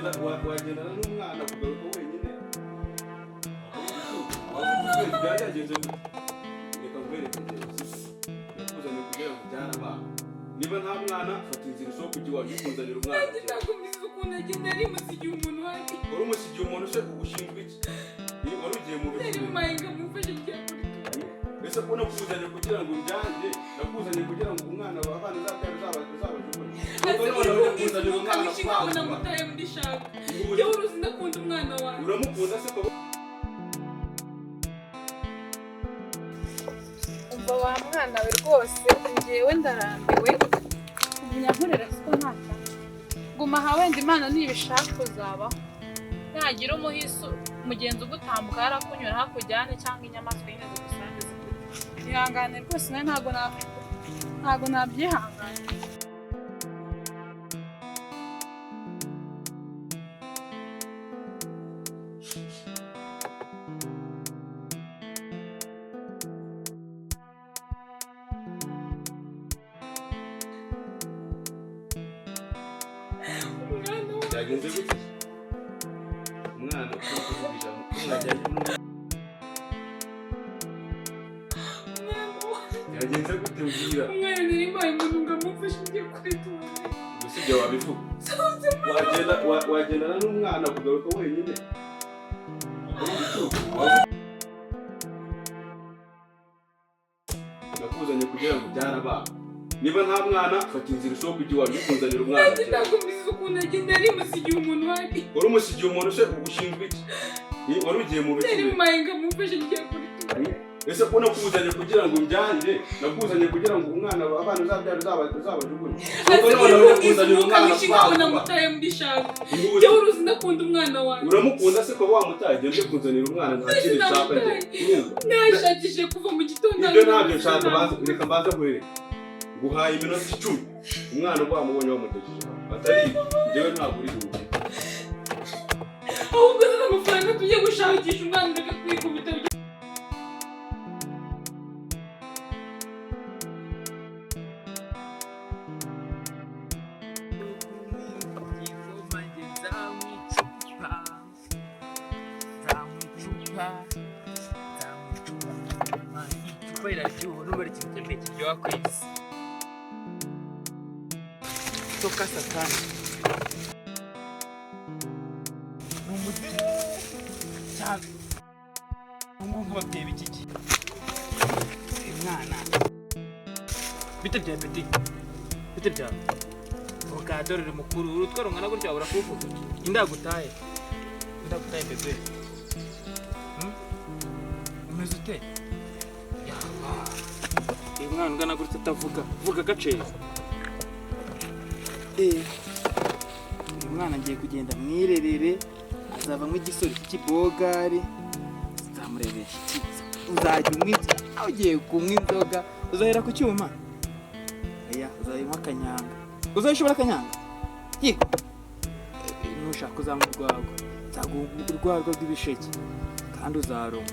Wagenda wagendana n'umwana kugaruka wenyine? Byari byagenze gute? Reka nkwereke njyewe, nakuzanye kugira ngo ubyare abana. Niba nta mwana, fata inzira usohoke ujya iwacu, ukunzanira umwana. Nanjye ntabwo mbizi ukuntu agenda, ari musigiye umuntu uhari. Wari umusigiye umuntu se? Ushinzwe iki? Wari ugiye mu Nari biki? mumayenga, mumfashe ngiye kuri Ese ko nakuzanye kugira ngo ubyange, nakuzanye kugira ngo umwana, abana uzabyara uzabajugunye? Ese Ubwo uri none ujya kumbwiza kunzanira umwuka umwana mwinshi nkabona vuba. mutaye muri shaka. Ihute. Njyewe uruzi ndakunda umwana wawe. Uramukunda se ko? Umva wa mwana we, rwose njyewe ndarambiwe kumenya nkorera, siko ntacyo. Guma aha, wenda Imana nibishaka uzabaho. Nagira umuhiso umugenzi ugutambuka yarakunyura hakujyane, cyangwa inyamaswa nyine zigusange zikurye. Ihangane rwose, nawe ntabwo nabyihangana. Umwana we. Byagenze gute? Umwana uri kuvuga ijambo ko mwajyanye n'umwana? Umwana we. Byagenze gute? Mbwira. Umwana nari mbaye umuntu ngo amufashe ngiye kuri tuwarete. Gusa ibyo wabivuga? Wagenda wagendana n'umwana kugaruka wenyine? Nakuzanye kugira ngo ubyare abana. Niba nta mwana, fata inzira usohoke ujya iwacu, ukunzanira umwana. Nanjye ntabwo mbizi ukuntu agenda, ari musigiye umuntu uhari. Wari umusigiye umuntu se? Ushinzwe iki? Wari ugiye mu Nari biki? mumayenga, mumfashe ngiye kuri tuwarete. Ese ko nakuzanye kugira ngo ubyange, nakuzanye kugira ngo umwana, abana uzabyara uzabajugunye? Ese Ubwo uri none ujya kumbwiza kunzanira umwuka umwana mwinshi nkabona vuba. mutaye muri shaka. Ihute. Njyewe uruzi ndakunda umwana wawe. Uramukunda se ko wamutaye? Genda kunzanira umwana, nta kindi nshaka njye. Urumva? Nashakishije kuva mu gitondo. Ibyo ntabyo nshaka. Banza, reka mbanza nkwereke. Nguhaye iminota 10, umwana uba wamubonye wamugejeje aho. Atari ibyo, njyewe ntabwo uri buwukire. Ahubwo zana amafaranga tujye gushakisha umwana, ureke kwikubita. Igikoma njye nzanywa icupa, nzanywa icupa, nzanywa icupa. Man, icupa riraryoha, numva ari ikintu cya mbere kiryoha ku isi. Toka satani. Ni umuzimu cyane. Ubu ngubu nk'ababyeyi b'iki gihe. Uyu mwana. Bite bya peti? Bite byawe? Ukadore uri mukuru, urutwa rungana gutya wabura kuvuga. Indagutaye. Indagutaye bebe. Umeze ute? Yaba. Uyu mwana ungana gutya atavuga. Vuga gaceza. Eh. Uyu mwana agiye kugenda mwirerere, azavamo igisore cy'ikibogari. Nzamurebesha iki? Uzajya unywa inzoga, ugiye kunywa inzoga, uzahera ku cyuma. Oya, uzayinywa akanyanga. Uzayishobora akanyanga? Yego. Nushaka uzanywa urwagwa. Nzaguha urwagwa rw'ibisheke. Kandi uzaruma.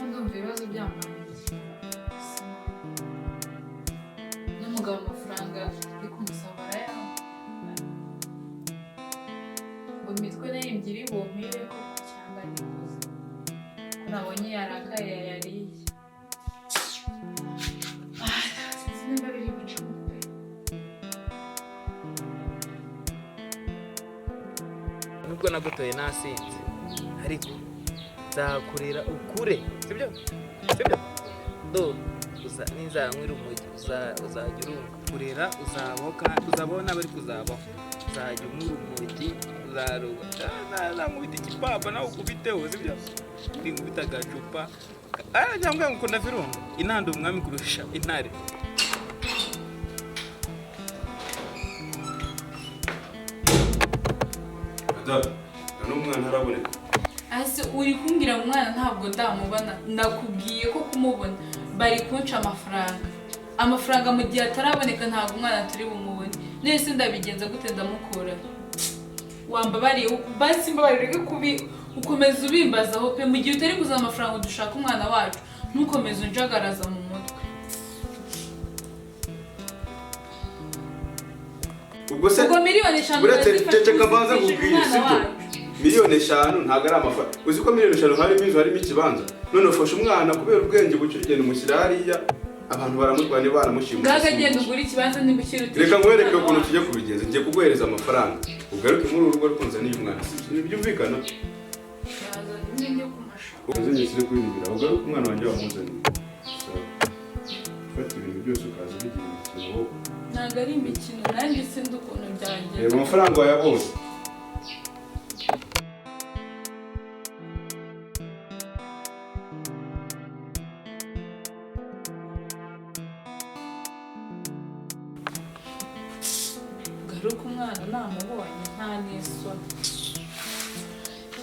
Ndumva ibibazo byambangiye n'umugabo, amafaranga ndi kumusaba arayampa ngo imitwe nayo ebyiri bumpire koko, cyangwa nikoze ko nabonye yarakaye yayariye. Ah, sinzi nimba biri bucamo pe. Nubwo nagutoye nasinze, ariko nzakurera ukure, sibyo? Sibyo? Do uza ninzanywera urumogi uzajya urumva kurera, uzabaho kandi uzabaho n'abari kuzabaho. Uzajya unywa urumogi, uzaruba nankubita ikipapa nawe ukubiteho, sibyo? Ninkubita agacupa, cyangwa ngo ukunda virunga inanda umwami kurusha intare. Madamu, na n'umwana araboneka? Ase uri kumbwira ngo umwana ntabwo ndamubona? Nakubwiye ko kumubona bari kunca amafaranga, amafaranga. Mu gihe ataraboneka ntabwo umwana turi bumubone. Nese ndabigenza gute? Ndamukura? Wambabariye basi, mbabarire, ureke kubi ukomeza ubimbazaho pe. Mu gihe utari kuzana amafaranga dushaka umwana wacu, ntukomeze unjagaraza mu mutwe. Ubwo se Ubwo 5 million Uretse urazifashe ceceka mbanza uzifashishe nkubwire, umwana sibyo? wacu. 5 million ntabwo ari amafaranga. Uzi ko 5 million harimo inzu, harimo ikibanza? None ufashe umwana kubera ubwenge buke, ugenda umushyira hariya, abantu baramutwara, baramushimuta. Ngaho agenda ugura ikibanza nimba ukirutisha Reka nkwereke umwana ukuntu wacu. tujya kubigenza. Ngiye kuguhereza amafaranga, ugaruke muri uru rugo ariko nzaniye umwana, sibyo? Ntibyumvikana? Yazana imwe yo ku mashami. Uzanye ushyire kuri nzira, ugaruke umwana wanjye wamuzaniye. Sawa. Fata ibintu byose ukaza ubigira imikino wowe. Ntabwo ari imikino, nanjye sinzi ukuntu byagenze. Reba amafaranga wayabonye. Garuka umwana namubonye, nta n'isoni.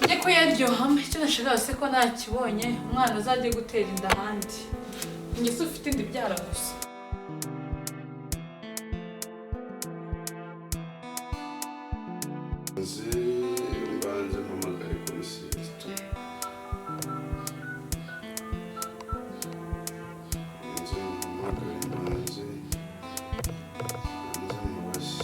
Njye ko yaryohamo icyo nashakaga se ko nakibonye? Umwana azajye gutera inda ahandi. Njye se ufite inda ibyara gusa? Nze mbanze mpamagare komiseri tu. Nze mpamagare, mbanze mubaze.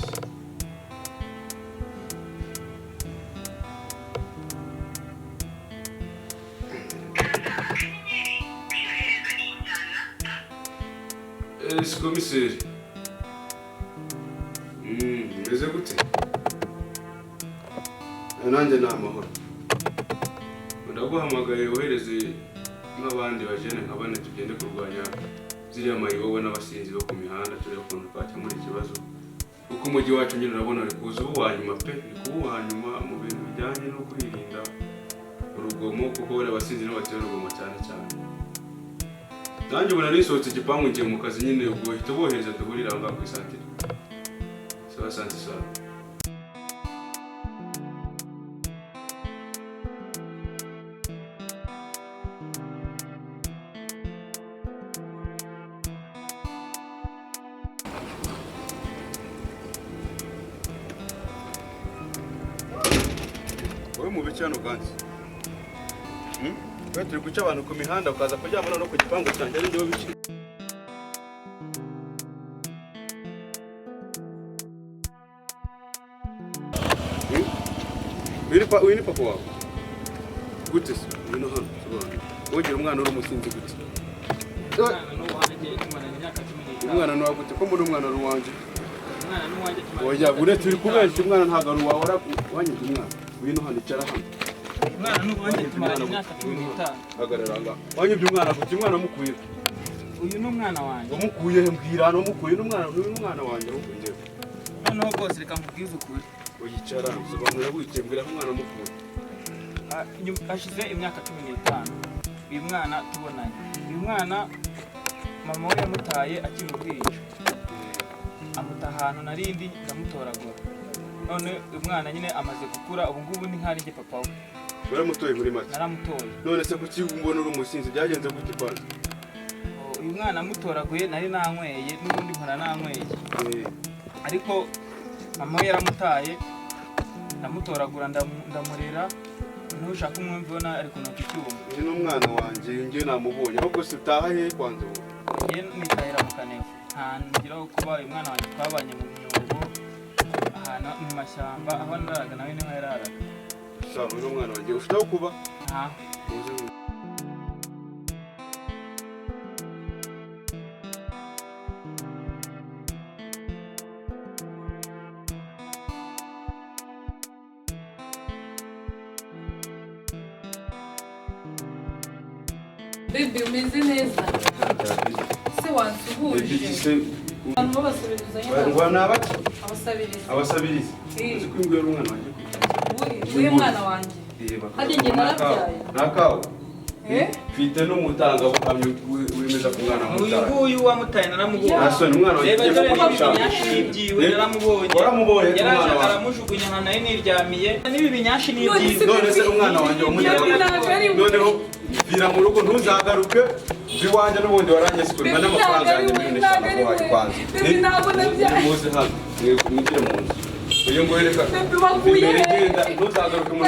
Si komiseri. Meze gute? Nanjye ni amahoro. Ndaguhamagaye wohereze nk'abandi bajene nka bane, tugende kurwanya ziriya mayibobo n'abasinzi bo ku mihanda, turebe ukuntu twakemura ikibazo, kuko umujyi wacu nyine urabona uri kuza uba uwa nyuma pe, uri kuba uwa nyuma mu bintu bijyanye no kwirinda urugomo, kuko bariya basinzi nibo batera urugomo cyane cyane. Nanjye ubona nisohotse igipangu ngiye mu kazi nyine. Ubwo uhita ubohereza duhurire aho ngaho ku isantire. Sawa, santi sawa. Wowe mu bice hano kandi? Twe turi guca abantu ku mihanda, ukaza kuryama no ku gipangu cyanjye, ari njyewe bice? Uyu ni papa wawe gute se? Ngwino hano sobanura. Wogira umwana uri umusinzi gute? Umwana ni uwanjye, tumaranye imyaka 15. Umwana ni uwawe gute ko mbona umwana ari uwanjye? Umwana ni uwanjye, tumaranye Oya, imyaka uretse uri 15. kubeshya, umwana ntabwo ari uwawe. Wanyibye umwana. Ngwino hano, icara hano. Umwana ni uwanjye, tumaranye imyaka 15. Hagarara ngaha. Wanyibye umwana gute? Umwana wamukuye? Uyu ni umwana wanjye. Wamukuye he? Mbwira hano wamukuye. N'umwana, n'uyu umwana wanjye ahubwo njyewe. Noneho rwose reka nkubwize ukuri. Uyicara, sobanura wicaye, mbwira aho umwana wamukuye. Hashize imyaka 15 uyu mwana tubonanye. Uyu mwana mama we yamutaye akiri uruhinja, amuta ahantu narindi, ndamutoragura. None uyu mwana nyine amaze gukura, ubu ngubu ni nk'aho ari njye papa we. Waramutoye muri make? Naramutoye. None se kuki mbona uri umusinzi? Byagenze gute kwanza? Oh, uyu mwana amutoraguye nari nanyweye, n'ubundi mpora nanyweye. Ariko mama we yaramutaye, ndamutoragura, ndamurera. Ntushaka umwumvi ubona ari kunuka icyuma. Uyu ni umwana wanjye, njye namubonye. Ahubwo se utaha he kwanza wowe? Njye nitahira mu Kanevu, nta ngira aho kuba. Uyu mwana wanjye twabanye mu myobo, ahantu mu mashyamba, aho nararaga nawe niho yararaga. Sawa, uyu ni umwana wanjye. Ufite aho kuba? Ntaho. Muze. Bébé, umeze neza se? Wansuhuje? Se Abantu b'abasabirizi nyine. Ngo ni abaki? Abasabirizi. Abasabirizi. Eh. Uzi ko uyu nguyu ari umwana wanjye kwifuza. Uyu mwana wanjye. Harya njye narabyaye. Nakawe. Eh? Mfite n'umutangabuhamya wemeza ko umwana Uyu wamutaye. nguyu wamutaye naramubonye. Nta soni, umwana wanjye Reba ugiye dore kugurisha. n'ibinyashi n'ibyiwe Eh? naramubonye. Waramubonye Yaraje umwana wawe. aramujugunya ahantu nari niryamiye. N'ibi binyashi n'ibyiwe. None se umwana wanjye wamujyanye? Ntabwo ntabwo ari we. Noneho vira mu rugo, ntuzagaruke iwanjye, n'ubundi warangiye sikurwa n'amafaranga yanjye miliyoni 5 Ntabwo ari wahaye we. kwanza. Baby, ntabwo nabyaye. Muze hano, mwigire mu nzu. Uyu nguyu reka Baby, wakuye imbere he? genda, ntuzagaruke mu